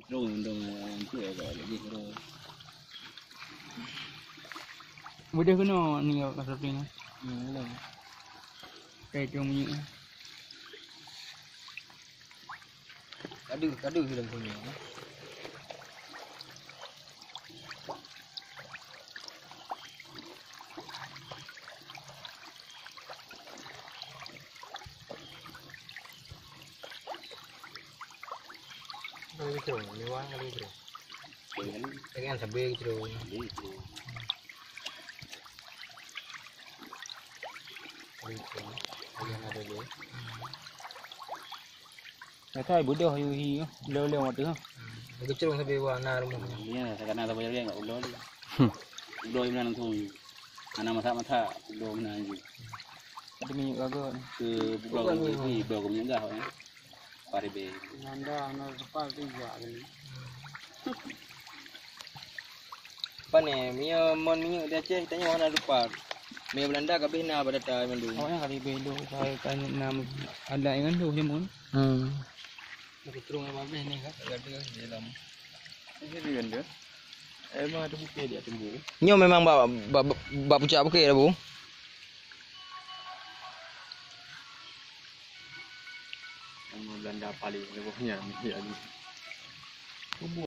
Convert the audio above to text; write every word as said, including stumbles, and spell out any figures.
Dong, dong, tu ya, kalau lagi dong. Boleh kena ni, Kak Sapri ni. Hmm, dong. Kayak dong minyak. Kadu, kadu hilang punya. Kali itu, liwang kali itu. Dengan sabe gitu. Gitu. Kali itu, yang ada dia. Kata bodoh yu hi, leu-leu waktu. Lagi cerong sabe warna rumah. Iya, karena sabe yang enggak udah. Udah yang mana langsung. Anak masak-masak, udah mana aja. Ada minyak gagal. Ke buka ke minyak gah ya. Paribe. Nanda, nanda depan tu juga ni. Pane, minyeuk mon minyeuk di Aceh, tanyoe hana lupa. Minyeuk Belanda kabeh na bak data mandum. Awaknyan ka leubeh dulu, ka, ka na adat nyan tu, jameun. Hmm. Nak terung abang ni, kan? Ada di dalam. Ini dia. Emang ada bukit dia tumbuh. Nyoe memang bak, bak, bak pucak bukit dah, Bu. Nama Belanda paling lebuhnya ni, ya, ni. Kubu